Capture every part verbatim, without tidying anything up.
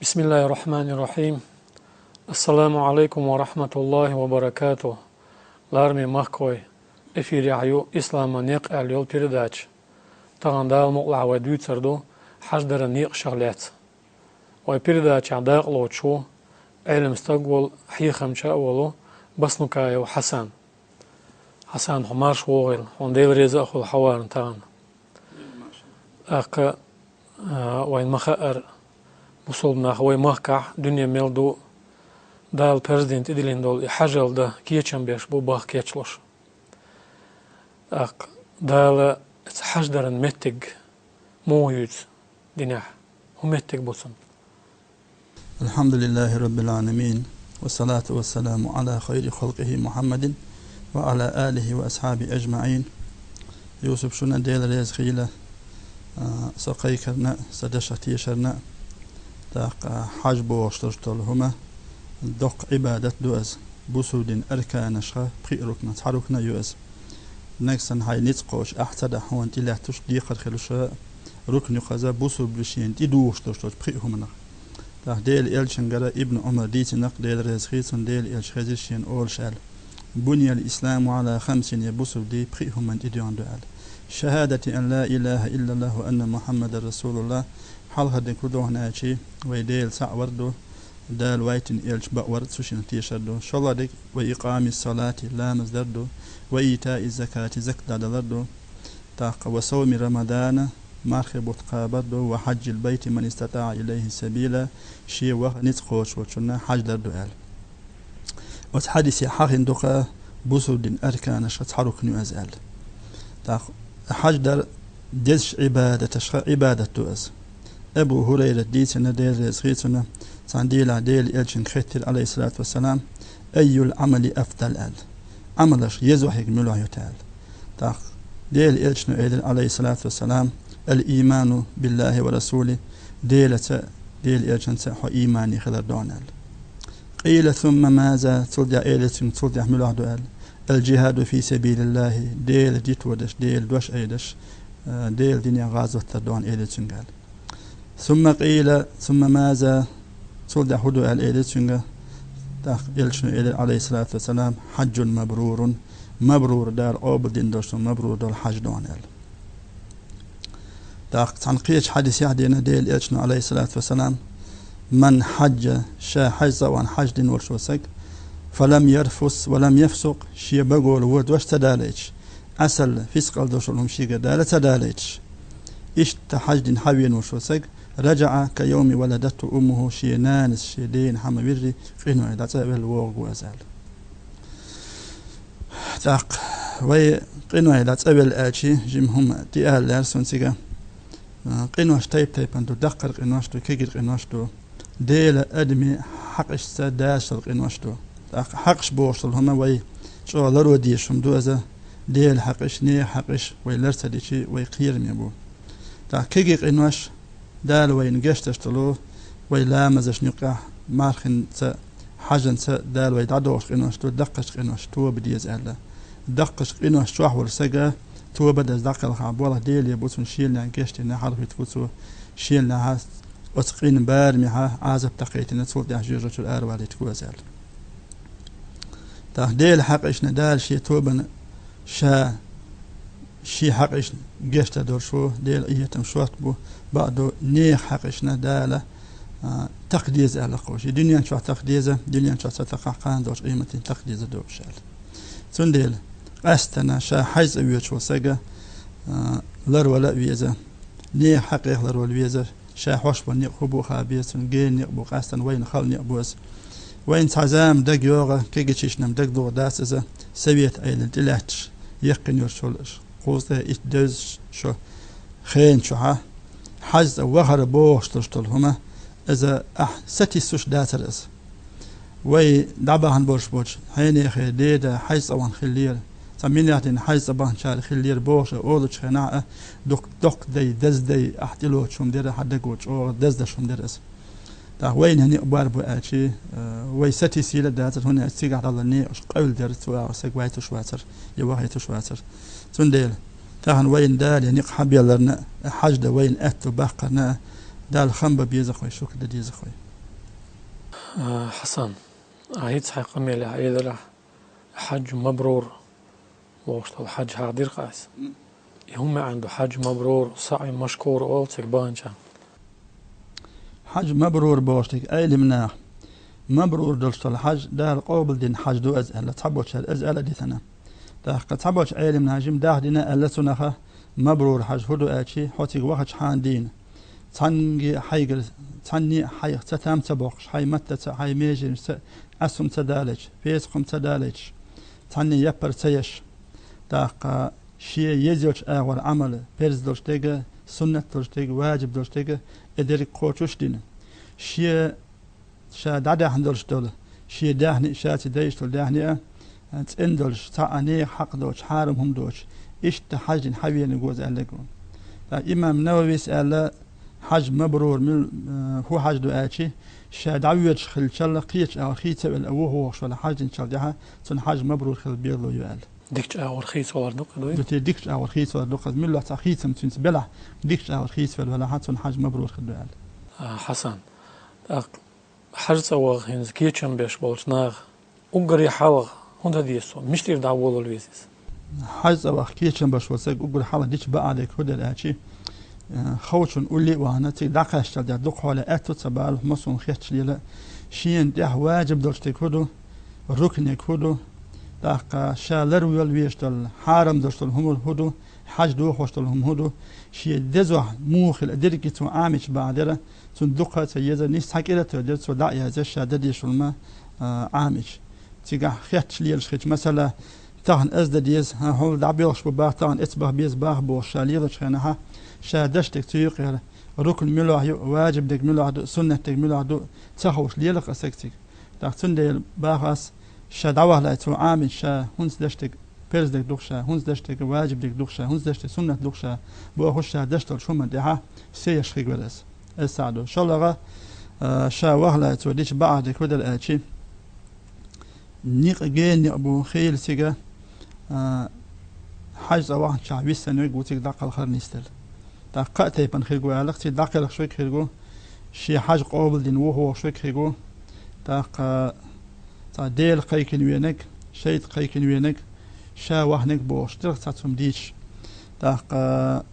بسم الله الرحمن الرحيم. السلام عليكم ورحمة الله وبركاته. Лараме махкахой, эфирехь ю «Исламан некъ» аьлла йолу передача. Тахана Дала мукъалахь вай дуьйцур ду хьаждаран некъашах лаьцна. Вай передачехь дакъалоцуш ву Ӏелам стаг а волу, хьехамча а волу Баснукаев Хьасан. Хьасан, хьо марша вогӀийла, хьуна Дела реза а хуьлда хьо варна тахана. ТӀаккха, а, вайна ма-хаъара, бусулба нах вай махкахь дуьне мел ду, Дала парз дина тӀедиллина долу и хьажал дан кечам беш бу бах кечлуш. ТӀаккха Дала оцу хьаждаран меттиг муха юьйцу динехь? ХӀун меттиг бу цуьнан? الحمد لله رب العالمين، والصلاة والسلام على خير خلقه محمد وعلى آله وأصحابه أجمعين. Юсуп, шуна Дела реза хуьлда, а, со кхайкхарна а, сан дашах тешарна а. ТӀаккха хьаж бохуш долуш долу хӀума доккха Ӏибадат ду иза. Бусулба динан арканашха пхи рукна цхьа рукна а ю иза. Нагахь санна хьайн ницкъ кхочуш ахь ца дахь, хьуна тӀелаьтташ декхар хуьлуш а рукна ю хаза бусулба дин шена тӀедухуш долуш долчу пхи хӀуманах. ТӀаккха Делан элчангара Ибн Ӏумара дийцинарг, Дела реза хуьлда цунна, Делан элча хезира шена олуш аьлла: «بني الإسلام على خمس», я бусулба дин пхи хӀуманна тӀедоьгӀна ду аьлла. «شهادة أن لا إله إلا الله وأن محمدا رسول الله», хьалхара дерг хӀун ду аьлча, вай Дела цхьаъ вар ду, Дала вайтина элча бакъвар а, цу шиннах тешар ду. ШолгӀа дерг: «وإقام الصلاة», ламаз дар ду, «وإيتاء الزكاة», закат далар ду. ТӀаккха: «وصوم رمضان», мархи бутт кхабар ду, «وحج البيت من استطاع إليه سبيلا», шен ваха ницкъ кхочуш волчунна хьаж дар ду аьлла. Оцу хьадисехь хьахийна ду-кх бусулба динан арканашха цхьа рукна ю иза аьлла. ТӀаккха хьаж дар дезачу Ӏибадаташха Ӏибадат ду иза. Абу ХӀурайрата дийцина, Дела реза хуьлда цунна, цхьана дийнахь Делан элчанга хаьттира, Ӏалайхиссалату вассалам: «أي العمل أفضل», аьлла. Ӏамалаш еза хьоьга муьлха ю-те аьлла. ТӀаккха Делан элчано элира, Ӏалайхиссалату вассалам: «الإيمان بالله ورسوله», Делаца а, Делан элчанца а хьо иймане хилар ду аьлла. «قيل ثم ماذا», цул тӀаьхьа элира цуьнга, цул тӀаьхьа муьлха ду аьлла. «الجهاد في سبيل الله», Делан дин тоьдеш, Делан дош айдеш, а, Делан динан гӀазот дар ду аьлла, элира цуьнга аьлла. «ثم قيل ثم ماذا», цул тӀаьхьа хӀун ду аьлла элира цуьнга. ТӀаккха элчано элира, Ӏалайхиссалату вассалам: «حج مبرور», мабрур, Дала къобалдина долуш, мабрур долу хьаж ду аьлла. ТӀаккха цхьана кхечу хьадисехь дийцина Делан элчано, Ӏалайхиссалату вассалам: «من حج», ша хьаьж цӀа вахана хьаж дина волуш волу саг, «فلم يرفث ولم يفسق», шен багахь вон дош ца далийтуш, Ӏесалла, фискъалла долуш долу хӀума шегара дала ца далийтуш, иштта хьаж дина хьавеана волуш волу саг, «رجع كيوم ولدته أمه», шен нанас, шен дена хьалха ма-вирри, къинойх дӀа цӀа а велла вогӀур ву иза аьлла. ТӀаккха вай къинойх дӀа цӀа велла аьлча, жима хӀума тӀеалалара суна цига. А, къинош тайп-тайпана ду, даккхара къинош ду, кегира къинош ду. Делан, адамийн хьакъашца дацаш долу къинош ду. ТӀаккха хьакъаш бохуш долу хӀума вай чӀогӀа лардан дезаш хӀума ду иза. Делан хьакъаш, нехан хьакъаш вай лар ца дича, вай кхераме бу. ТӀаккха кегий къинош, Дала вайна гечдеш долу, вай ламазашна юкъахь, марханца, хьажанца Дала вай дӀадохуш къинош ду, даккхарчу къиношца тоба деза аьлла. Даккхарчу къинош чохь волу сага тоба даза дӀакхелхахь, болх Деле бу цунна, шелехь гечдина хьалхавийтарг ву цо, шелехь оцу къинан барамехь Ӏазап дӀакхийтина, цул тӀаьхьа жоьжахатичуьра аравалийтарг ву иза аьлла. ТӀаккха Делан хьакъашна Дала шен тобанна ша шен хьакъашна гечдар долуш ву, Делан къинхетам шортта бу, бакъду, нехан хьакъашна Дала, а, такха деза аьлла кхо. Шен дуьнен чохь такха деза, дуьнен чохь ца такхахь, кхана долчу къематдийнахь такха деза догӀуш аьлла. Цундела къаьсттина ша хьаьж цӀа воьдуш волу сага, а, ларвала а веза, нехан хьакъех ларвала веза, ша хьош болу некъ хӀун бу а хаа беза цунна, гена некъ бу, къаьсттина вайна хала некъ бу иза. Вайна цхьа зама дага йогӀу, кегийчарна-м дага догӀур дац иза, совет Ӏедал тӀелаьтташ, яьккхина йолуш йолу кхузткъе итт-дезткъа шо хенан чохь хьаьж цӀа вахар бохуш долуш долу хӀума, иза ахь сатуьйсуш дацара иза. Вай дӀабахана болуш болчу хьенехе деда хьаьж цӀа вахана хиллера, цхьа минехь дина хьаьж цӀа баханчара хиллера бохуш а олучу хенахь а, дукха доккха дай, деза дай ахь тӀелоцуш хӀума дара, хьан даго чӀогӀа даздеш хӀума дара иза. ТӀаккха вайна некъ бар бу аьлча, а, вай сатуьйсийла а дацара, хӀунда аьлча цигахь долу некъаш къевлла дара, цу агӀор саг вайтуш вацара, я вахийтуш вацара. Цундела тахана вайна Дала некъ хьабелларна а, хьаьж дан вайна аьтто баккхарна а, Далла хам бан беза-кх вай, шукр дан деза-кх вай. А, Хьасан, а хӀинца хьайн къамелехь, хьайн эларехь, хьаджу мабрур бохуш долу хьадж хьахдира-кх ас. И хӀун маьӀна ду: хьаджу мабрур, саӀи машкур олу цига баханча? Хьаджу мабрур бохуш дерг Ӏелам наха, мабрур долуш долу хьадж Дала къобалдина хьадж ду иза аьлла, цхьаболчара иза аьлла а дитина. ТӀаккха цхьаболчу Ӏелам наха жима дахдина аьлла цунах, мабрур хьадж хӀун ду аьлча, хьо цига вахачхьана дийна, цхьанне а хьайгара, цхьанне а хьайх цатам ца боккхуш, хьайн маттаца, хьайн меженашца Ӏеса хӀума ца далийташ, песах хӀума ца далийташ, цхьанне яппар ца еш, тӀаккха шен еза йолчу агӀор Ӏамал, парз долуш дерг а, суннат долуш дерг а, важиб долуш дерг а, и дерриг кхочуш а дина, шен ша дӀадаьхна долуш долу, шен даьхни а, ша ца дайъаш долу даьхни а, а, цӀена долуш, цхьа а нехан хьакъ доцуш, хьарам хӀума доцуш, иштта хьаьждина хьавеанарг ву иза аьлларг ву. ТӀаккха имам Нававис аьлла, хьаджу мабрур мил-, а, хӀун хьадж ду аьлча, ша дӀавоьдуш хилчалла, кхечу агӀор хийца а велла, вухавогӀуш велла хьаьждинчул тӀаьхьа, цуьнан хьаджу мабрур хила безало ю аьлла. Дикачу агӀор хийцавалар ду-кх и, дуй? Ду те, дикачу агӀор хийцавалар ду-кх иза, муьлхха а цхьа хийцам цуьнца белахь, дикачу агӀор хийцавелла велахь, цуьнан хьаджу мабрур хир ду аьлла. А, Хьасан, тӀаккха хьаьж цӀа ваха хӀинца кечам беш болчу наха уггаре хьалха хӀун дан деза цо? Мичара дӀаволавала веза иза? Хьаьж цӀа ваха кечам беш волу стаг уггаре хьалха дича бакъ дерг хӀун дара аьлча, э, ховчун улле а вахана, цига дӀакхаьччалла дукха хьоле аьтту ца балахь, массо а хетташ лела, шена тӀехь важиб долуш дерг хӀун ду, рукниг хӀун ду, тӀаккха ша ларвала везаш долу, хьарам долуш долу хӀума хӀун ду, хьаьж дохош долу хӀума хӀун ду, шен дезохь муха хила дерриге цо Ӏамийча бакъ дара, цунна дукха а ца езара, нийса цхьа кӀира а тоьдара, цо дӀа а яздеш, ша дан дезаш долу хӀума, а, Ӏамийча. Цигахь хетташ лелаш хилча, масала, тахана ас дан деза, хьан хьуна дӀабоьлхуш бу бах, тахана эцбаха беза бах бохуш, ша лелачу хенахь, ша деш дерг цу юкъера, рукн муьлха ю, важиб дерг муьлха ду, суннат дерг муьлха ду, ца хууш лелахь а стаг цига. ТӀаккха цундела баха ас, ша дӀавахале цо Ӏамийча, ша хӀинца деш дерг парз дерг ду-кх ша, хӀинца деш дерг важиб дерг ду-кх ша, хӀинца деш дерг суннат ду-кх ша, бохуш ша деш долчу хӀуманна тӀехь сееш хир вара ас. Аса схьа ду. ШолгӀа, а, ша вахале цо дича бакъ дерг хӀун дара аьлча, некъ гена некъ бу, хийла цига, а, хьаьж цӀа ваханчохь виссина верг ву цига дӀакхалхар нисделла. ТӀаккха кхаа тайпана хир ву аьлла-кх, цига дӀакхелхаш верг хир ву, шен хьаьж къобалдина вухавогӀуш верг хир ву, тӀаккха цхьа Дела кхайкхина венаг, шайтӀа кхайкхина венаг, ша вахнаг бохуш, дерриг цхьацца хӀума дийцаш. ТӀаккха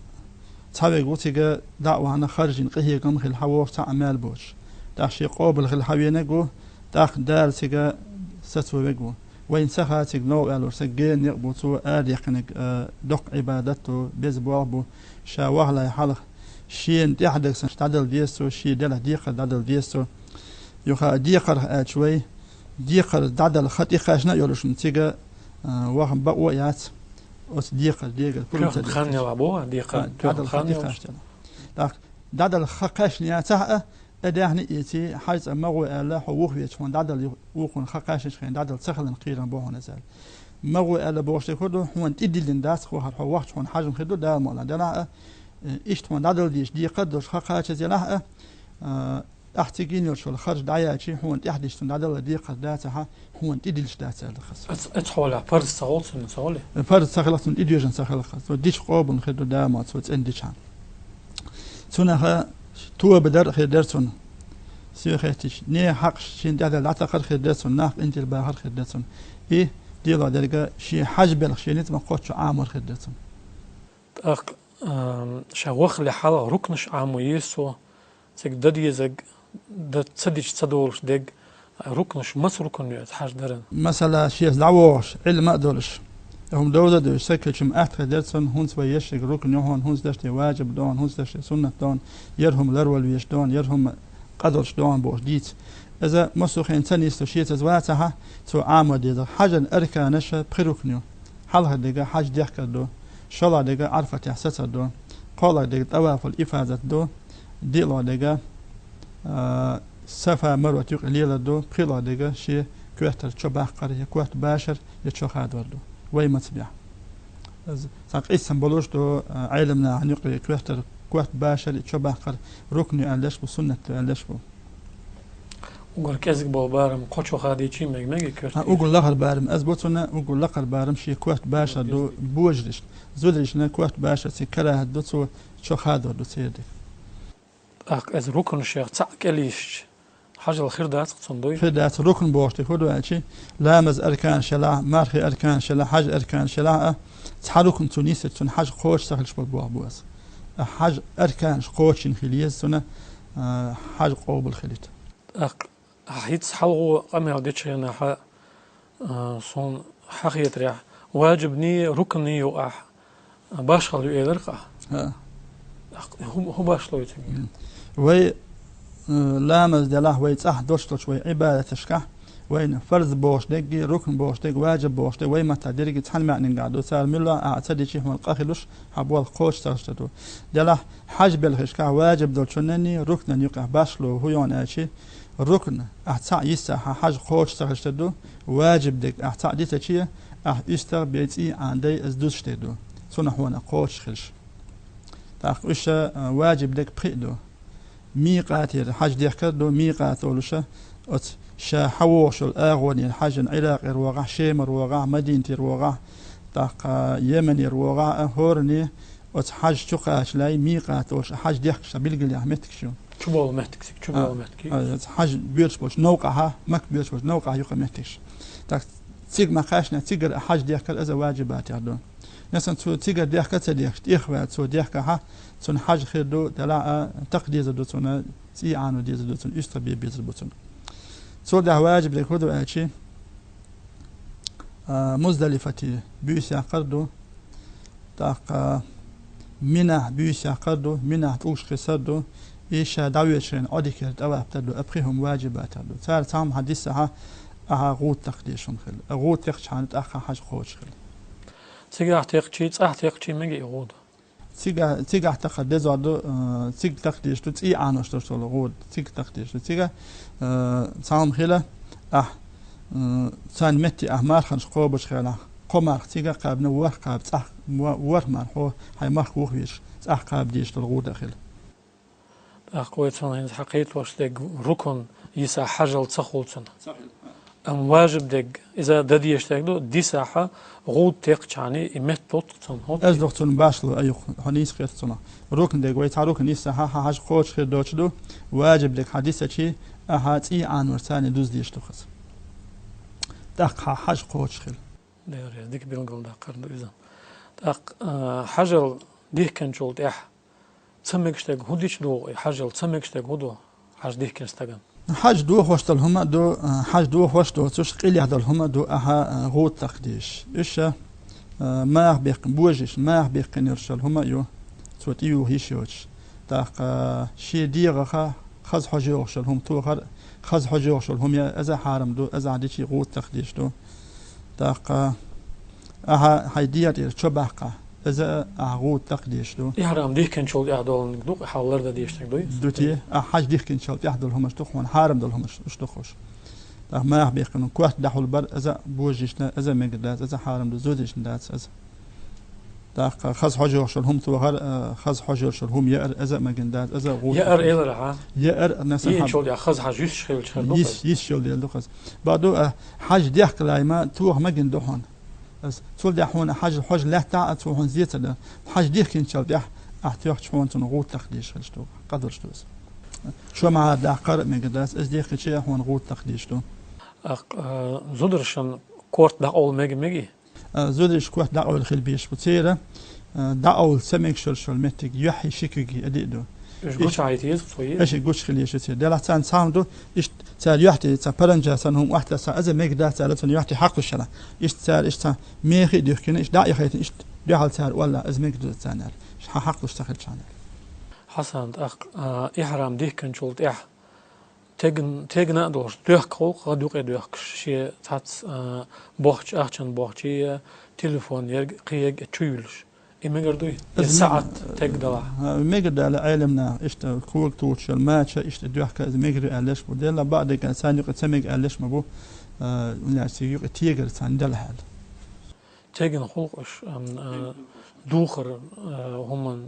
цхьа верг ву цига дӀа а вахана харжийна къинхетам хилла хьавогӀуш, цхьа а мел боцуш. ТӀаккха шен къобал хилла хьавенаг ву, тӀаккха Дала цига сацо верг ву. Вайна ца хаьа цига новкъа ваьлларг, са гена некъ бу, цо арадаьккхинарг, а, доккха Ӏибадат ду, беза болх бу, ша вахале хьалха шена тӀехь дагсанаш дӀадала деза цо, шен делахь декхар дӀадала деза цо. Юха а декхарх аьлча вай, декхар дӀадала хан тӀекхаьчна а йолуш ма цига, а, ваха бакъо а яц, оцу декхар дегара пурба ца деш. Тоьхна хан ялахь боху, декхар, а, тоьхна дӀадала хан хан ялахь. ТӀекхаьчна. ТӀаккха дӀадала хан кхаьчна яцахь а, и даьхни а эций, хьаьж цӀа ма гӀо аьлла, хьо вухавеча хьуна дӀадала ю-, вукхунна хан кхаьчначу хенахь дӀадала ца хиларна кхерам бу хьуна иза аьлла. Ма гӀо аьлла бохуш дерг хӀун ду, хьуна тӀедиллина дац-кх вахар, хьо вахча хьуна хьаьжам хир ду, Дала мукъ лахь делахь а, э, иштта хьуна дӀадала дезаш декхар а долуш хан кхачаза елахь а, а, ахь цига йина йолуш йолу харж дӀаяьлча, хьуна тӀаьхьа дисча цунна дӀадала декхар дацахь, хьуна тӀедиллина дац аьлла хаза. Оц-, оцу хьолехь парз ца хуьлу цунна, ца хуьлий? Парз ца хилахь, цунна тӀедоьжна ца хилахь хаза. Цо дича къобална хир ду, Дала мукъ лахь, цо цӀена дичахьана. Цунах тоба дар а хир дара цунна. Сий хеттича, нехан хьакъаш шена тӀехь дӀатакхар а хир дара цунна, нах къинтӀера бахар а хир дара цунна. И, дегӀан дерг а, шен хьаьж белхан шен ницкъ ма-кхоччу Ӏамор хир дара цунна. ТӀаккха, ам, ша вахале хьалха рукнаш Ӏамо еза цо, цига дан дезарг, дан ца дича ца долуш дерг, рукнаш, маца рукн ю оцу хьаьж даран? Масала, шеца дӀавогӀуш, Ӏилма а долуш, хӀума довза а девзаш, саг хилча-м атта хир дара цунна, хӀинца вай еш ерг рукн ю хьуна, хӀинца деш дерг важиб ду хьуна, хӀинца деш дерг суннат ду хьуна, яра хӀума ларвала везаш ду хьуна, яра хӀума къа долуш ду хьуна бохуш дийца. Иза массо а хенахь ца нисло, шеца иза вацахь, цо Ӏамо деза. Хьаьжан арканаш пхи рукн ю. Хьалхара дерг хьаьж дехкар ду, шолгӀа дерг Ӏарфатехь сацар ду, кхоалгӀа дерг тӀавафул ифазат ду, диълагӀа дерг, а, Сафа Марват юкъе лелар ду, пхоьалгӀа дерг шен коьртара чо баккхар, я корта башар, я чо хадор ду. Вай мацбехь. Иза цхьа къийсам болуш ду, а, Ӏелам нахана юкъе коьртара корта башар, я чо баккхар рукн ю аьлла деш бу, суннат ду аьлла деш бу. Уггар кӀезиг болу барам кхо чо хадийча мега, мега коьрта? А, уггар лахара барам иза бу цунна, уггар лакхара барам шен корта башар ду божаршна. Зударшна корта башар цига карахӀат ду, цо чо хадор ду церан дерг. ТӀаккха иза рукнашех цхьаъ кӀелйисча, Хьажал хир дац цунна, дуй? Хир дац, рукн бохуш дерг хӀун ду аьлча, ламаз арканаш ялахь, мархий арканаш ялахь, хьаж арканаш ялахь а, цхьа рукн цунна йисача, цунна хьаж кхочуш ца хилча болу боху бу аса. Хьаж арканаш кхочушйина хила еза цунна, а, хьаж къобал хилийта. ТӀаккха хӀинца хьалхо къамел дечу хенахь, а, суна хьахетарехь, важибний, рукний юкъахь башхалла ю элира-кх ахь. ХӀаъ. ТӀаккха хӀу-, хӀун башхалла ю цуьнга? Вай, а, ламаз делахь, вай цӀахь долуш долчу вай Ӏибадаташкахь, вайна фарз бохуш дерг, рукн бохуш дерг, важиб бохуш дерг, вай маттахь дерриге цхьана маьӀнехь ду, цара муьлхха а ца дичи хьуна къа хилуш, хьан болх кхочуш ца хилуш ду. Делахь, хьаж белхашкахь важиб долчуннан, рукнан юкъахь башхалла хӀун ю аьлча, рукн ахь цхьаъ йисахь, хьан хьаж кхочуш ца хилуш ду, важиб дерг ахь цхьаъ дисача, ахь уьстагӀ бен цӀий Ӏанадай, иза дузуш дерг ду, цунах хьуна кхочуш хилча. ТӀаккха уьш, а, важиб дерг пхиъ ду. Микъатера хьаж дехкар ду, микъат олуш, оцу ша хьан вогӀуш йолу агӀонера хьажжина Ӏиракъера вогӀахь, Шемара вогӀахь, Мадинатера вогӀахь, тӀаккха Йеменера вогӀахь а, хӀоранна оцу хьаж чу кхачале, микъат олуш, хьаж дехкаш сан билгалъяхьа меттигаш ю. Чу болу меттиг, цига чу болу меттиг. А, оцу хьаж боьрзуш болчу новкъахьа, Макка боьрзуш болчу новкъахь юкъа меттигаш. ТӀаккха цига ма кхаьчна, цигара хьаж дехкар иза важибатех ду. Масала, цо цигара дехка а ца дехкаш, тӀехваьлла цо дехкахьа, цунна хьаж хир ду, делахь а, такха дезар ду цунна, цӀий Ӏано дезар ду цунна, уьстагӀ бен безар бу цунна. Цул тӀаьхьа важиб дерг хӀун ду аьлча, а, Муздалифате буьйса яккхар ду, тӀаккха Минахь буьйса яккхар ду, Минахь тӀулгаш кхиссар ду, и ша дӀавоьдучу хенахь Ӏодикера тӀаваф дар ду, а пхи хӀума важибатех ду. Цара цхьамма хьан дисахьа, ахьа гӀуда такха дезаш хӀума хилла. А гӀуда текхчахьана тӀаккха хьаж кхочуш хилла. Цигахь текхчий, цӀахь текхчий мега и гӀуда? Цига-, цигахь такхар дезор ду, а, цига такха дезаш ду, цӀий Ӏанош долуш долу гӀуда, цига такха дезаш ду. Цига, а, цхьамма хила, ахь, а, царна метте ахь марханаш кхобучу хенахь, кхо марха цига кхаьбна, ворхӀ кхаба цӀахь, мо-, ворхӀ марха хьо хьайн махка вухавезаш, цӀахь кхаба дезаш долу гӀуда а хила. ТӀаккха вай цунах хӀинца хьан кхетош дерг рукн йисахь хьажал ца хуьлу цунах. Ца хуьлу, а. Амма важиб дерг, иза дан дезаш дерг ду, дисахьа гӀуда текхчахьана и метталуш цунна хӀун? Ас духу цунна башхало а юкъа, хьо нийса кхета цунах. Рукн дерг вай цхьа рукн йисахьа, хьан хьаж кхочуш хир доцуш ду, важиб дерг хьан дисачий, ахьа цӀий Ӏанор царна дуза дезаш ду хаза. ТӀаккха хьан хьаж кхочуш хила. Дера, дика билгалдаккхар ду иза. ТӀаккха, а, хьажал дихкинчул тӀаьхьа ца мегаш дерг хӀун дича догӀу, и хьажал ца мегаш дерг хӀун ду хьаж дихкинчу стагана? Хьаж дохош долу хӀума а ду, а, хьаж дохош доцуш, къилех долу хӀума а ду, ахьа, а, гӀуда такха дезаш. Уьш, а, маха беккхина, божарш, маха беккхина йолуш йолу хӀума а ю, цо тӀеюха йиш йоцуш. ТӀаккха шен дегӀаха хаза хьожа йогӀуш йолу хӀума тохар, хаза хьожа йогӀуш йолу хӀума я, иза хьарам ду, иза ахь дичи гӀуда такха дезаш ду. ТӀаккха ахьа хьайн дегӀа тӀера чо баккха, иза а ахьа гӀуда такха дезаш ду. Ихьрам дихкинчул тӀаьхьа долу ду-кх хьал лардан дезаш дерг, дуй? Ду те, ахьа хьаж дихкинчул тӀаьхьа долу хӀумаш ду хьуна, хьарам долу хӀумаш уьш ду хьуш. ТӀаккха маха бехкина, корта дӀахьулбар, иза а божаршна, иза а мегар дац, иза хьарам ду, зудешна дац иза. ТӀаккха хаза хьожа йогӀуш йолу хӀума тохар, а, хаза хьожа йолуш йолу хӀума яар, иза а мегар дац, иза а гӀуда. Яар элира, хьа? Яар, масала, йиъначул тӀехь хаза хьаж йисаш хилча хир ду хаза? Йис-, йисаш йолу дела ду хаза. Бакъду, а, хьаж дехкалай ма, тоха мегар ду хьуна. Ас, цул тӀехь хьуна хьаж, хьожа лаьттахь а, цо хьуна зецар дан. Хьаж дихкинчул тӀехь, ахь тоьхча хьуна цунна гӀуда такха дезаш хилча ду, къа долуш ду иза. Шо мара даккхар а мегар дац, иза дихкича а хьуна гӀуда такха дезаш ду. Аккха, а, зударшна корта дӀакъовла мега, мегий? А, зударш корта дӀакъовла хила безаш бу. Церан, а, дӀакъовла ца мегаш йолуш йолу меттиг юьхьий ши куьйгий а ду. Уьш гучахьийта еза цо, е? Уьш гучахила еза церан. Делахь царна цхьамма ду, иштта цара юьхь тӀе цхьа паранжа санна хӀума охьатасса, иза мегар дац аьлла, цунна юьхь тӀе хьакхалуш хила. Иштта цара, иштта цхьа мехий дуьхкина, иштта дӀа а яхийтина, иштта дуьхьал цара олла, иза мегар ду царна аьлла. Иштта хьан хьакхалуш ца хилча хьан аьлла. Хьасан, тӀаккха, а, ихьрам дихкинчул тӀехь тегн-, тегна а долуш, доьхка гӀуллакх, гӀадъюкъе доьхкуш, шен цхьацца, а, бохча, ахчан бохчий, телефон ерг, кхин ерг а чу юьллуш. И мегар дуй? Иза саӀат мегар-, тегдалахь. А, мегар ду аьлла Ӏеламнаха, иштта кога тухуш йолу мача, иштта доьхка, иза мегар ю аьлла леш бу. Делла бакъдерг аьлла, царна юкъа ца мега аьлла леш ма бу, а, уьнлаьциг юкъа тегар царна делахь аьлла. Тегна гӀуллакх уьш, ам, а, духар, а, хӀуманна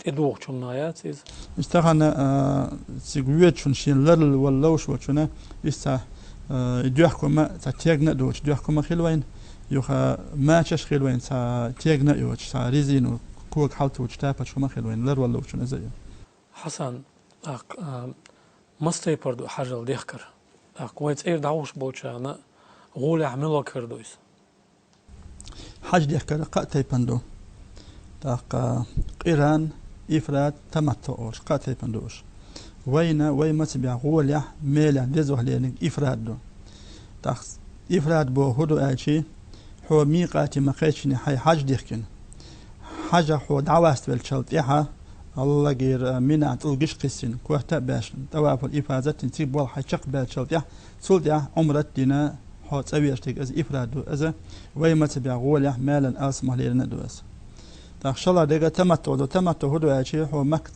тӀедухучунна яц иза? Иштта тахана, а, цига воьдучунна шен ларло валла ловш волчунна, иза цхьа, а, и доьхка хӀума цхьа тегна а доцуш, доьхка хӀума хила вайна, юха мачаш хила вайна цхьа тегна а йоцуш, цхьа резино кога хьалтухучу тапочка хӀума хила вайна, ларвалла ловчунна иза а ю. Хьасан, аккха, а, Маса тайпара ду хьажал дехкар? ТӀаккха вай цӀера дӀахьош болчарна гӀолехь мила кхер ду иза? Хьаж дехкар кхаа тайпана ду. ТӀаккха къиран, ифрад, таматтуъ олуш кхаа тайпана ду уьш. Вайна, вай мазхӀабехь гӀолехь, мелехь дезох леринарг ифрад ду. ТӀаккха ифрад бохург хӀун ду аьлча, хьо микъате ма кхеччинехь хьайн хьаж дихкина. Хьажах хьо дӀаваставеллачул тӀаьхьа, гӀалгӀайгара Мина тӀулгаш а кхиссина, корта а баьшна, тӀавафул ифазат а дина, цига болх хьайн чекхбаьллачул тӀаьхьа, цул тӀаьхьа Ӏумрат а дина, хьо цӀа везаш дерг иза ифрад ду, иза вай мазхӀабехь гӀолехь, мелан алсамах лерина а ду иза. ТӀаккха шолгӀа дерг таматтуъ ду. Таматтуъ хӀун ду аьлча, хьо Макка,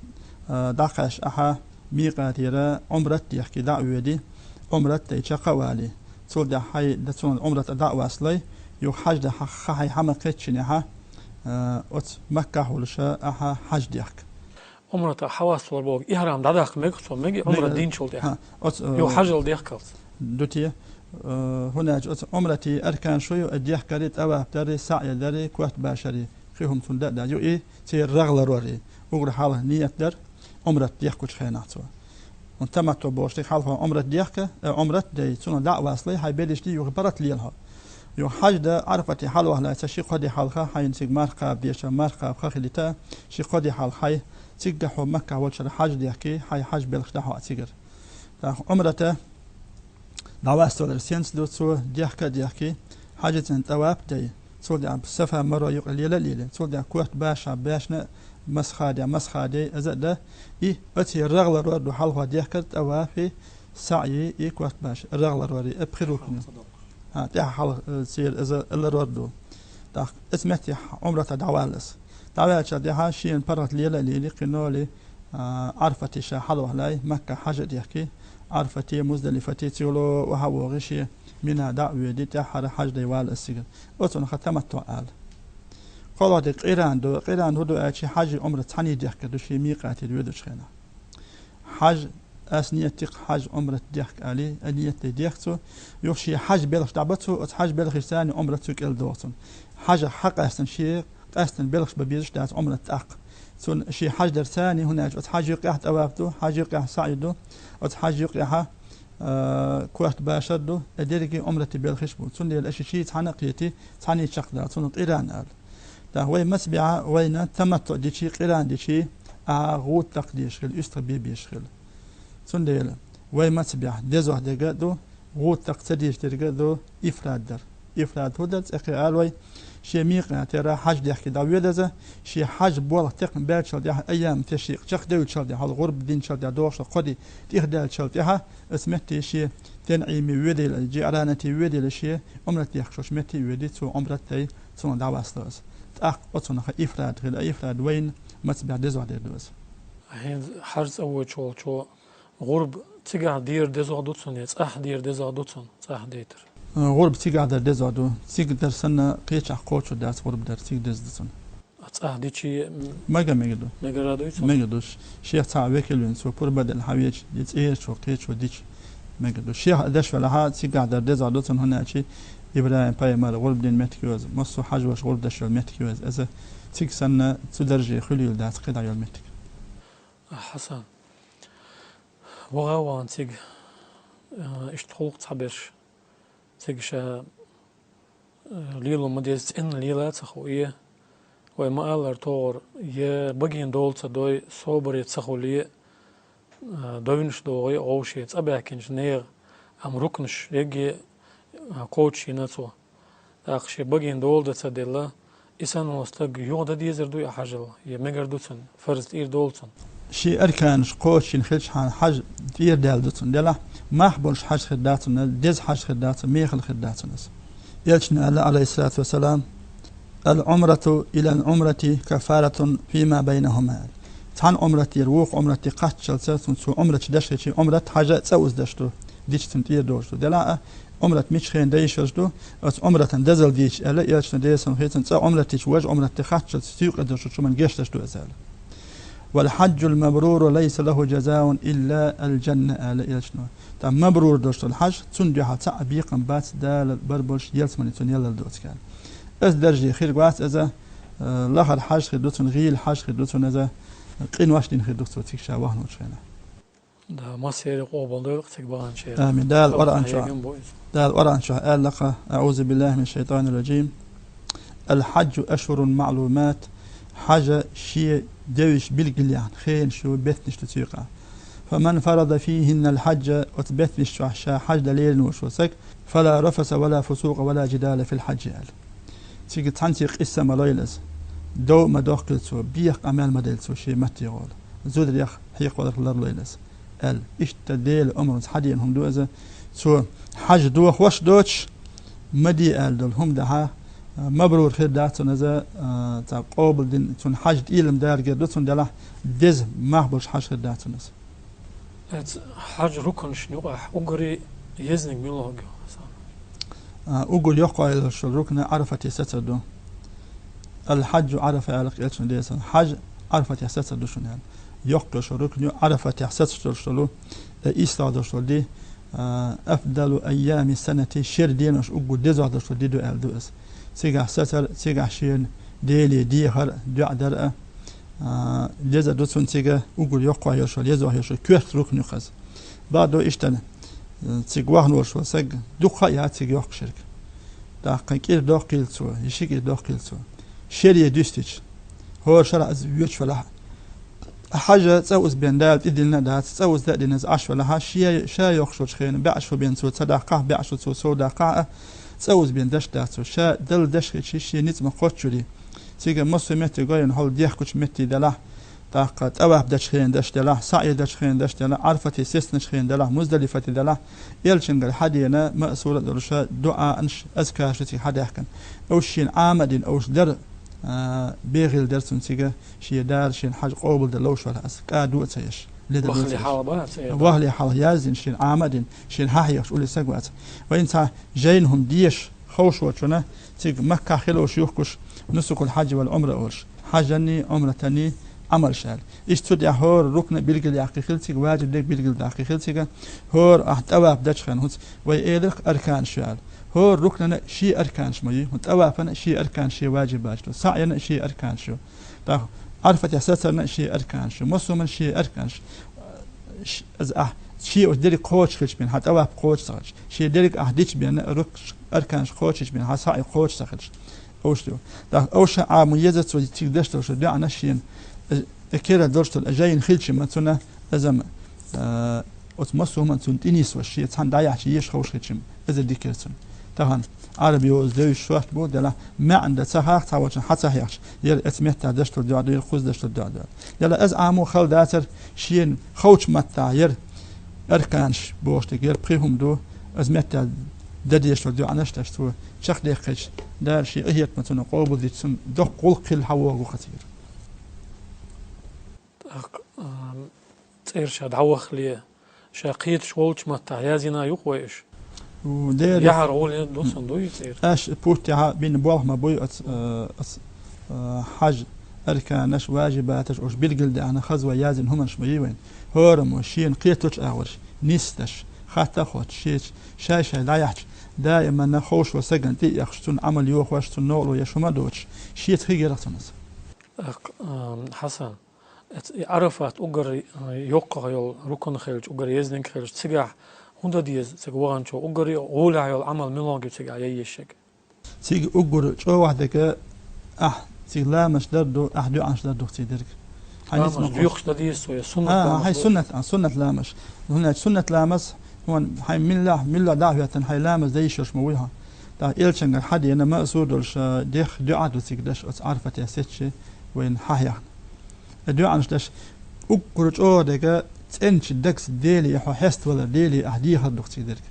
а, дӀакхаьчча ахьа микъатера Ӏумрат а дехке, дӀа а воьдий, Ӏумрат а дой, чекх а валий. Цул тӀаьхьа хьайн, да цунна Ӏумрат а дӀа а васлой, юха хьаж дан ха-, ха хьайн хьа ма кхеччинехь, а, оцу Маккахь волуша ахьа хьаж дехка. Ӏумрата хьаваставар бохург, ихьрам дӀадаккха мега цо, мега Ӏумрат динчул тӀаьхьа? ХӀа, оцу, э, юха хьажал дехкалц. Ду те, э, хӀунда аьлча оцу Ӏумрате арканаш ю, и дехкари, тӀаваф дари, саӀй дари, корта башари, кхин хӀума цунна дан а дац. Ю и церан рагӀ ларорий. Уггар хьалха ният дар, Ӏумрат дехкучу хенахь цо. ХӀунда таматтуъ бохуш дерг хьалха Ӏумрат дехка, э, Ӏумрат а дой, цунах дӀа а васлой, хьайн белхаш дий, юха паргӀат лела хьо. Юха хьаж дан Ӏарфате хьалавахале, цхьа ши-кхо де хьалха хьайна цига марха кхаба дезача, марха кхаба хан хилийта, ши-кхо де хьалха хьайн, цигахь хьо Маккахь волчара хьаж дехкий, хьайн хьаж белхаш дӀахьо цигара. ТӀаккха Ӏумрата дӀаваставалар сенца ду, цо дехка а дехкий, хьажцӀен тӀаваф а дой, цул тӀаьхьа Сафа-Марва юкъе лела а лелий, цул тӀаьхьа корта баша, баьшна а, масхадехь, масхадей, иза а дан, и оцу рагӀ ларор ду хьалха дехкар, тӀавафи, саӀйи и корта баша, рагӀ ларорий, и пхи рукну. ХӀа, тӀаьхьа хьалха, э, церан иза ларор ду. ТӀаккха оцу метте Ӏумрата дӀаваьлла аса. ДӀаваьллачул тӀаьхьа шена паргӀат лела а лелий, кхин олий, а, Ӏарфате ша хьалавахале, Маккахь хьаж а дехкий, Ӏарфате, Муздалифате, цигало охьа а вогӀий, шен Мина дӀа а воьдий, тӀаьххьара хьаж дан вала аса цигара. Оцунах таматтуъ ала. КхоалгӀа дерг къиран ду. Къиран хӀун ду аьлча, хьажи Ӏумрат цхьаьний дехкар ду шен микъате воьдучу хенахь. Хьаж, ас ният дикха хьаж, Ӏумрат дехка алий, а ният дай дехка цо. Юха шен хьаж белхаш дӀабо цо, оцу хьаж белхашца Ӏумрат цу кӀел догӀу цунна. Хьажах хьакъаьстина шен къаьстина белхаш бан безаш дац Ӏумрат тӀаккха. Цунна шен хьаж дарца, хӀунда аьлча оцу хьаж юкъехь тӀаваф ду, хьаж юкъехь саӀй ду, оцу хьаж юкъехьа, а, корта башар ду, и дерриге Ӏумрате белхаш бу. Цундела аша ший цхьаьна а кхетий, цхьаьний чекхдала, цунах къиран ала. ТӀаккха вай мазхӀабехь вайна таматтуъ дичий, къиран дичий, а, гӀуда такха дезаш хила, уьстагӀ бе безаш хила. Цундела вай мазхӀабехь дезох дерг а ду, гӀуда такха ца дезаш дерг а ду, ифрад дар. Ифрад хӀун дар, цӀе кхин ала вай, шен микъатера хьаж дехке дӀавоьду иза, шен хьаж болх текхна баьллачул тӀаьхьа, айям ташрикъ чекхдевллачул тӀаьхьа, хьал гӀурба динчул тӀаьхьа догӀуш хӀокху ди тӀехдаьллачул тӀаьхьа, оцу метте шен ТанӀиме воьдийла, ЖиӀранате воьдийла, шен Ӏумрат дехкаш йолчу метте воьдий, цо Ӏумрат дой, цунах дӀавасло иза. ТӀаккха оцунах ифрад хила, а ифрад вайна мазхӀабехь дезох дерг ду иза. ХӀинца хьаж цӀа воьдуш волчо гӀурба цигахь дер дезох ду цунна, я цӀахь дер дезох ду цунна, цӀахь дейтар? ГӀурба цигахь дар дезох ду. Цига дар санна, кхечахь кхочур дац гӀурба дар, цига деза ду цунна. А цӀахь дичий, м, мега, мега ду. Мегар а дуй цунна? Мега ду. Шех цхьа векал вина, цо пурба делла хьавеъча, я цӀера чу кхечо дича, мега ду. Шех а деш велахьа, цигахь дар дезох ду цунна, хӀунда аьлча ИбрахӀим-пайхамар гӀурба дина меттиг ю иза, массо а хьажоша гӀурба деш йолу меттиг ю иза. Иза цига санна, цу дарже хуьлийла дац кхидӀа йолу меттиг. Хьасан, ваха а вахана цига, а, иштта гӀуллакх цхьаберш, цига ша, а, лело ма деза, цӀенна лела а ца хуий, вай ма-аллара тохара, я багийн дола ца дой, собаре ца хуьлий, а, довнаш догӀий, вовшийн цӀа баьхкинчу нехан, амма рукнаш ерриге, а, кхочушйина цо. ТӀаккха шен багийн дола дан ца делла, и санна волу стаг юха дан дезар дуй и хьажал, я мегар ду цунна, фарз тӀера долу цунна? Шен арканаш кхочушйина хилчхьана хьаж тӀера даьлла ду цунна. Делахь, мах болуш хьаж хир дац цунна, деза хьаж хир дац цунна, мехала хир дац цунна иза. Элчано аьлла, Ӏалайхиссалату вассалам: «Ал-Ӏумрату илал-Ӏумрати каффаратун фима байнахума». Цхьана Ӏумратера вукху Ӏумрате кхаччалца, цунна цу Ӏумраташ деш хилча, Ӏумрат, хьаж а цӀа узадеш ду, дича цунна тӀера долуш ду. Делахь а, Ӏумрат мичхьа хенахь дан йиш йолуш ду, оцу Ӏумратан дозалла дийча аьлла, элчано, Делера салам хуьлда цунна, цӀа Ӏумрат дича важа Ӏумрат де кхаччалц, цу юкъе долчу хӀуманна гечдеш ду иза аьлла. «Вал хьаджул мабруру лайса лаху жазаун илла ал-жанна», аьлла элчано. Ткъа мабрур долуш долу хьаж, цунна дуьхьал цхьа а бекхам бац Дала бар болуш ялсамани цунна яллал доцург аьлла. Иза дарже хир вац иза, э, лахара хьаж хир ду цунна, гӀийла хьаж хир ду цунна иза, къинош дина хир ду цо цига ша вахана волчу хенахь. Да, массеран къобалдойла цига баханчеран. Амин. Дала Къуръан чу, Дала Къуръан чу аьлла-кх: أعوذ بالله من الشيطان الرجيم. الحج أشهر معلومات. Хьаж шен девзаш билгал яьхна хенаш ю, беттанаш ду цу юкъа. فمن فرض فيهن الحج, оцу беттанаш чохь ша хьаж дан лерина волуш волу саг, فلا رفث ولا فسوق ولا جدال في الحج аьлла. Цига цхьаьнццера къийса ма лойла иза. Дов а ма доккхийла цо, беха къамел ма дойла цо шен маттехула. Зударех, хьекхаларх ларлойла иза аьлла. Иштта Делан омранца схьадеана хӀума ду иза. Цо хьаж дохош а доцуш, ма де аьлла долу хӀума дахь, а, мабрур хир дац цунна иза, а, цхьа къобалдина, цунна хьаж тӀелам даргера ду, цундела деза мах болуш хьаж хир дац цунна иза. Эцу хьаж рукнашна юкъахь уггаре езниг муьлха ю? А, уггар йоккха йолуш йолу рукна Ӏарафате сацар ду. الحج عرفة аьлла-кх Элчано, Делера салам. Хьаж Ӏарафатехь сацар ду шуна аьлла. Йоккха йолуш йолу рукна ю Ӏарафатехь сацаш долуш долу, э, ислах долуш долу ди, а, أفضل أيام السنة, шеран денош уггар дезох долуш долу ди ду аьлла ду иза. Цигахь сацар, цигахь шена Деле дехар а, дуьа дар а, а, деза ду цунна цига уггар йоккхох йолуш йолу, езох йолуш йолу коьрта рукна ю-кх иза. Бакъду иштта, а, цига вахна волуш волу саг дукха а яц цига йоккха шерг. ТӀаккха кӀира доккхийла цо, я ши кӀира доккхийла цо. Шере дуьстича, хӀора шарахь иза воьдуш велахь а, хьажа цӀа узбен Дала тӀедиллина а дац, цӀа узда а дина иза Ӏаш велахь а, шен, ша йоккхуш волчу хенахь баьӀаш хӀу бен цо ца даккхахь, баьӀаш хӀу цо сов даккхахь а, цӀа узбен даш дац цо. Ша Далла даш хилча, шен ницкъ ма кхоччуьра. Цига массо а метте гойна хьал дехкучу метте делахь, тӀаккха тӀаваф дечу хенахь даш делахь, саӀй дечу хенахь даш делахь, Ӏарафате сецначу хенахь делахь, Муздалифате делахь, Элчангара схьадеана маъсура а долуш, дуӀанаш, азкараш ду цига схьадаьхкина. Уьш шена Ӏама а дина, уьш дара, а, бегӀийла дара цунна цига, шен Дала шена хьаж къобалдан ловш велахь, аса кӀа ду а ца еш. Леда ду а ца еш. Вахале хьалха бац, э, вахале хьалха яздина, шена Ӏама а дина, шена схьахьехаш уллехь саг вац. Вайна цхьа жайна хӀума дезаш, ховшочунна, цига Маккахь хилуш юхкуш, нусукул хьаджи вал Ӏумра олуш, хьажанний, Ӏумратанний Ӏамалш аьлла. Иштта цу тӀехь хӀора рукна билгалъяккхий хила цига, важиб дерг билгалдаккхий хила цига, хӀора ахь тӀаваф дечу хенахь, хӀинца вай элира-кх арканаш ю аьлла. ХӀора рукнана шен арканаш ма ю, хӀинца тӀавафана шен арканаш, шен важибаташ ду, саӀйана шен арканаш ю. ТӀаккха Ӏарафатехь сацарна шен арканаш ю, массоман шен арканаш. Ш-, иза ахь шен оцу дерриг кхочуш хилча бен, хьан тӀаваф кхочуш ца хилча, шен дерриг ахь дича бен, рукш, арканаш кхочуш бен, хьан саӀй кхочуш ца хилча. Уьш ду. ТӀаккха уьш а Ӏамо еза цо цига деш долуш дуьӀанаш шена, э, э, кера долуш долу, э, жайна хилча ма цунна, иза ма, э, оцу массо а хӀуманна цунна тӀе нисвеш, шен цхьаьна дӀаяхьча езаш ховш хилча ма, иза дика яра цунна. Тахана Ӏарбий йоза девзаш шорта бу, делахь маьӀна дан ца хахь цхьаволчунна, хьан ца хьехча, яра эцу меттехь деш долу дуьӀа ду, яра кхуза деш долу дуьӀа ду. Делахь иза Ӏамо хала дацара, шена ховчу маттахь яра арканаш бохуш дерг, яра пхи хӀума ду, иза меттехь дан дезаш долу дуьӀанаш деш цо чекхдеккхича, Дала шен къинхетамца цунна къобалдича, цунна доккха гӀуллакх хилла схьавогӀу хазийра. ТӀаккха, ам, цӀера ша дӀавахале, ша кхеташ волчу маттахь яздина ю-кх вай уьш? У, дера. Яхьара гӀоле доцун дуй цӀера? Аша пуртехь бина болх ма буй оцу, э, оцу, э, хьаж арканаш, важибаташ, уьш билгалдаьхна, хаза вай яздина хӀуманаш ма ю вайна. ХӀораммо шена кхетачу агӀорш, нисдеш, хатта а хоттуш, шеца шай-шай дӀаяхьча, даиманна ховш волу сагана тӀе а эхаш, цунна Ӏамал йохош, цунна новкъарло еш хӀума а доцуш, шеца хир яра-кх цунна иза. ТӀаккха, ам, Хьасан, эц-, и Ӏарафат уггар, а, йоккха йолу рукн хилча, уггар езниг хилча, цигахь хӀун дан деза, цига ваханчо уггар гӀолехь йолу Ӏамал муьлха ю цигахь ян езаш ерг? Цига уггар чӀогӀа дерг ахь цига ламазаш дар ду, ахь дуьӀанаш дар ду цига дерг. Хьайн ницкъ ма кхоччу. Ламазаш доькъуш дан деза цо, я суннат ламазаш? А, хьайн суннат, а, суннат ламазаш. ХӀунда аьлча суннат ламаз, хьуна хьайн милла, милла дӀа а хӀоьттина, хьайн ламаз дан йиш йолуш ма вуй хьо. ТӀаккха Элчангара схьадеана маъсур долуш, а, дех дуьӀа ду цига деш, оцу Ӏарафате сецча вайна схьахьехна. И дуьӀанаш деш, уггар чӀогӀа дерг цӀеначу дагца Деле хьо хьеставалар, Деле ахь дехар ду-кх цига дерг.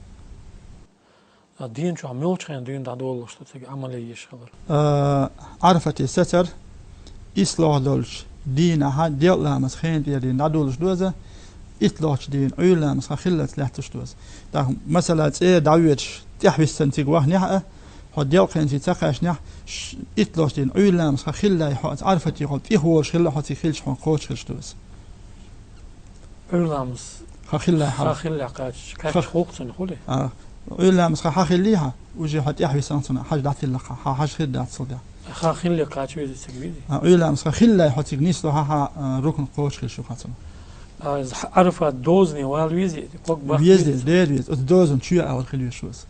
А ден чохь муьлхачу хенахь дуьйна дӀадолалуш ду цига Ӏамал ян езаш хилар? А, Ӏарафате сацар, ислогӀа долчу дийнахьа делкъа ламаз хенан тӀера дина дӀадолалуш ду иза, итталгӀачу дийнахьа Ӏуьйра ламаз хан хиллалц лаьтташ ду иза. ТӀаккха, масала, цӀера дӀавоьдуш, тӀехь виссина цига вахнехь а, хьо делкъа хенахь ца кхаьчнехь, ш-, итталгӀачу дийнахьа Ӏуьйра ламаз хан хиллалц хьо оцу Ӏарафате хьо тӀехволуш хилла, хьо цига хилча хьуна кхочуш хилча ду иза. Ӏуьйра ламаз хан хиллалц хьо. Хан хиллалц кхача, кхача гӀуллакх цунна хуьлий? А, Ӏуьйра ламаз хан хьан хиллий хьан, уже хьо тӀехь висанах цунах, хьаж дӀатилла хьан, хьан хьаж хир дац цул тӀехь. Хан хиллалц кхача веза цига везий? А, Ӏуьйра ламаз хан хиллалц хьо цига нисло хьан, хьан, а, рукн кхочуш хилча шу хьан цунах. А из Ӏарафат дозане вала везий, ког баккха везий, везий? Дера веза. Оцу дозанна чоь а вала хила везаш ву из.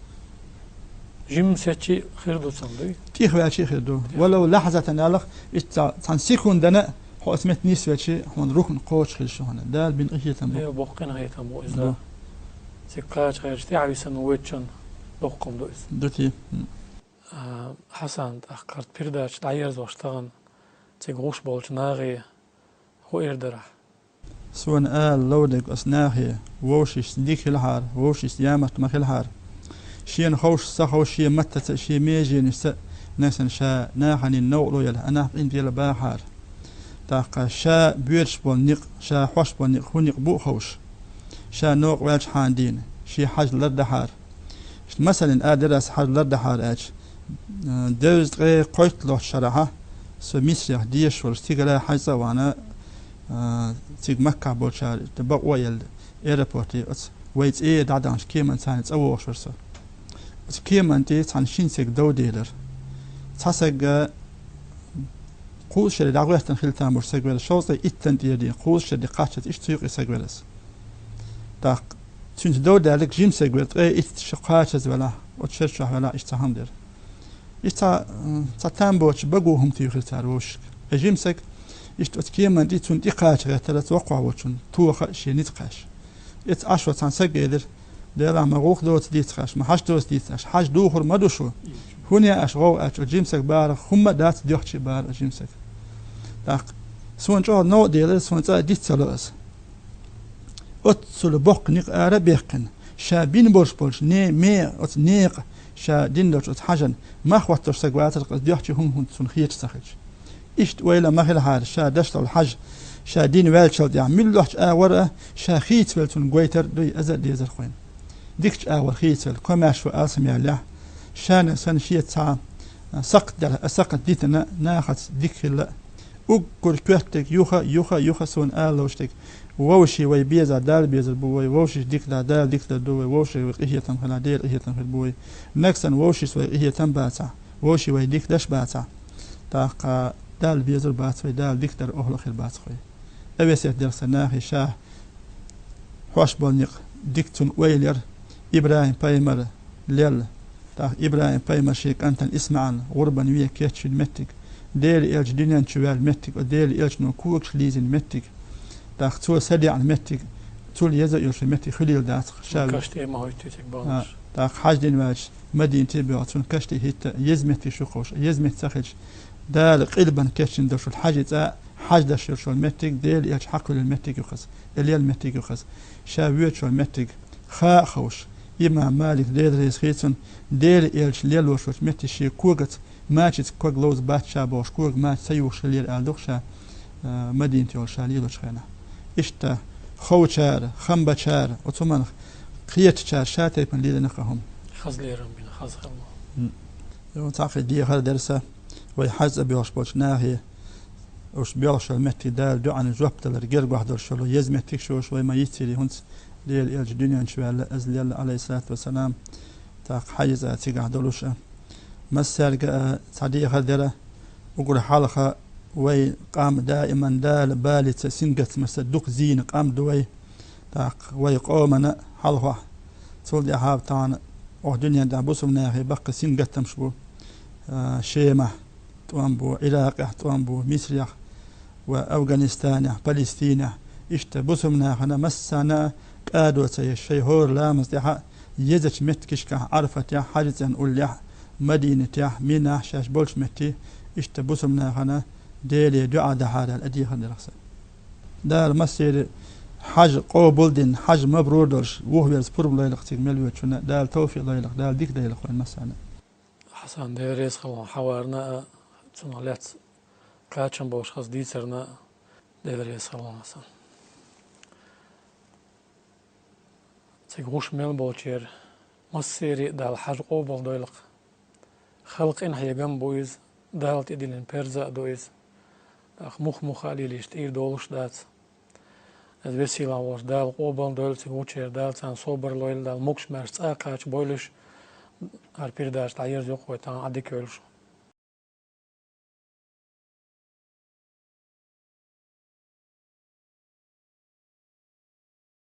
Жимма сецча хир ду цунна, дуй? ТӀехваьлча хир ду. Валлахӏи лахьзатан аьлча, иштта цхьана секундана хьо оцу метте нисвелча, хьуна рукн кхочуш хила шу хьуна. Дала бина къинхетам бу. Э, боккха къинхетам бу иза. Бу. Цига кхача гӀерташ тӀехьа висина воьдучун доккха хӀума ду иза. Ду те. М. А, Хьасан, тӀаккха кхарт передача дӀаерзош тахана цига гӀуш болчу нахе хӀун эр дара ахь? Суна ала ловдерг оцу нахе, вовшашца дика хилахьара, вовшашца ямарта ма хилахьара. Шена ховш, ца ховш, шен маттаца а, шен меженашца а, нагахь санна ша нахана новкъарло яла, а нах къинтӀера бахахьара. ТӀаккха ша боьдуш болу некъ, ша хьош болу некъ, хӀун некъ бу а ховш, ша новкъа ваьлчхьана дийна, шен хьаж лардахьара. Иштта, масалан, а дерриг хьаж лардахьара аьлча, а, дезткъе кхойтталгӀачу шарахь со Мисрехь дезаш волуш, цигара хьажцӀа а вахана, а, цига Маккахь болчара иштта бакъо а елла, аэропорте оцу вай цӀера дӀадаханчу кеманна царна цӀа вогӀуш вара со. Оцу кеманна тӀе цхьана шина стеган дов делира. Цхьа стаг, а, кхузткъа шаре дӀагӀоьртина хила тамаш стаг вара, шовзткъе иттанна тӀера дийна, кхузткъа шаре кхаччалц иштта цу юкъе стаг вара иза. ТӀаккха цуьнца дов даьлларг жима стаг вара, ткъе итт шу кхачаза велахь, оцу шерчохь велахь, иштта цхьа хӀума дара. Иштта цхьа, м, цхьа там боцуш багу хӀума туьйхира цара вовшашка. И жима стаг иштта оцу кеманна тӀе цунна тӀекхача гӀертара, оцу воккхахь волчунна тоха а шен ницкъ кхаьчча. Эцца Ӏаш волу цхьана стага элира: «Делахь, ма гӀуллакх доцу дийца хьаш, ма хьаш доцу дийца хьаш, хьаж духур ма ду шу. ХӀунда аьлла аша гӀовгӀа?» аьлча, оцу жима стага бахарх хӀумма а дац, доьхчий бахара оцу жима стага. ТӀаккха суна чӀогӀа новкъа делира, суна цкъа а диц ца ло аса. Оццул боккха некъ ара а баьккхина, ша бина болуш болчу не-, ме-, оцу некъа, ша дина долчу оцу хьажан мах хӀоттош стаг вацара, аса доьхчий хӀума хӀунда цунна хеташ ца хилча. Иштта ойла ма хилахьара, ша деш долу хьаж, ша дина ваьллачул тӀаьхьа муьлххачу агӀор а ша хийцавелла цунна гойтар а дуй, аза а дезара вайна. Дикачу агӀор хийцавелла, комаьрша ву алсамъяьллехь, ша нагахь санна шеца цхьа, а, сакхт делахь, а сакхт дитина, нахаца дика хилла а. Уггар коьртаниг юха, юха, юха суна ала ловш дерг: вовшийн вай безахь, Дала безар бу вай, вовшашца дика дахь, Дала дика дар ду вай, вовшийн вай къинхетам хилахь, Делан къинхетам хир бу вай. Нагахь санна вовшашца вай къинхетам бацахь, вовшийн вай дика деш бацахь, тӀаккха Дала безар бац вай, Дала дика дар охьла хир бац вай. Авесет дерг сан нахе ша хьош болу некъ дика цунна ойла яр, ИбрахӀим-пайхамар лелла. ТӀаккха ИбрахӀим-пайхамар шен кӀантана ИсмаӀал гӀурбан вен кечйина меттиг, Делан элча дуьнен чу ваьлла меттиг, Делан элчано когаш лийзина меттиг, тӀаккха цо садеана меттиг, цул еза а йолуш меттиг хуьлийла дац ша. Каш тӀе ма хӀоьттуьйтург бахалаш. А, тӀаккха хьаж дина ваьлча, Мадинате а боьлху, цунна каш тӀе хӀитта еза меттиг шу кховш, еза меттиг ца хилча, Дала къилбан кечйина долуш хьажи цӀа, хьаж даш йолуш йолу меттиг, Делан элча хьакхуьллина меттиг ю-кх иза, и лелла меттиг ю-кх иза. Ша воьдуш йолу меттиг ха а ховш, имам Малик, Дела реза хийла цунна, Делан элча лелош волчу метте шен когаца, мачица ког ловза бац ша бохуш, кога мача ца юхуш хиллера аьлла ду-кх ша, а, Мадинате йолуш ша лелочу хенахь. Иштта ховчара, хам бачара, оцу хӀуманах кхетачара ша тайпана лелина-кх хӀума. Хаза лерам бина, хаза хилла. М. Юха цхьа кхин дехар дара сан, вай хьаж цӀа боьлхуш болчу нахе, уьш боьлхуш йолу меттиг Дала дуьхьал жоп далар гергахь долуш йолу еза меттиг шу уьш вай ма йицйирий, хӀинца Делан элча дуьнен чу ваьлла, иза лелла, Ӏалайхиссалату вассалам, тӀаккха хьажи цӀа цигахь долуш а. Массаьрга а цхьа дехар дара, уггар хьалха вай къам даиман Дала балица, сингаттамашца дукха зийна къам ду вай, тӀаккха вай къомана хьалхахь. Цул тӀаьхьа тахана оха дуьнен тӀехь бусулба нахе баккха сингаттамаш бу, а, Шемахь тӀом бу, Ӏиракъехь тӀом бу, Мисрехь ва Афганистанехь, Палестинехь. Иштта бусулба нахана массарна а кӀадо ца еш, шайн хӀора ламаз тӀехь а езачу меттигашкахь, Ӏарафатехь, хьажи цӀен уллехь, Мадинатехь, Минахь, шаьш болчу метте, иштта бусулба нахана Деле дуьӀа дахьара аьлла, а дехар дара сан. Дала массеран хьаж къобал дина, хьаж мабрур долуш, вухаверза пурба лойла-кх цига мел воьдучунна, Дала тавфикъ лойла-кх, Дала дика дойла-кх вайн массарна. Хьасан, Дела реза хуьлда хьан хьаварна а, цунах лаьцна кхачам болуш хаза дийцарна а, Дела реза хуьлда хьан, Хьасан. Цига гӀуш мел болчеран массеран а Дала хьаж къобал дойла-кх. Халкъан къинхьегам бу иза, Дала тӀедиллина парз а ду иза. ТӀаккха мух-муха а лелийча, тӀера долуш дац. Иза весела волчу Дала къобал дойла, цига гӀучеран Дала царна собар лойла, Дала могуш-маьрша цӀа а кхача бойла уьш, хӀара передача дӀаерзайо-кх вай тахана, Ӏа дика йойла шун.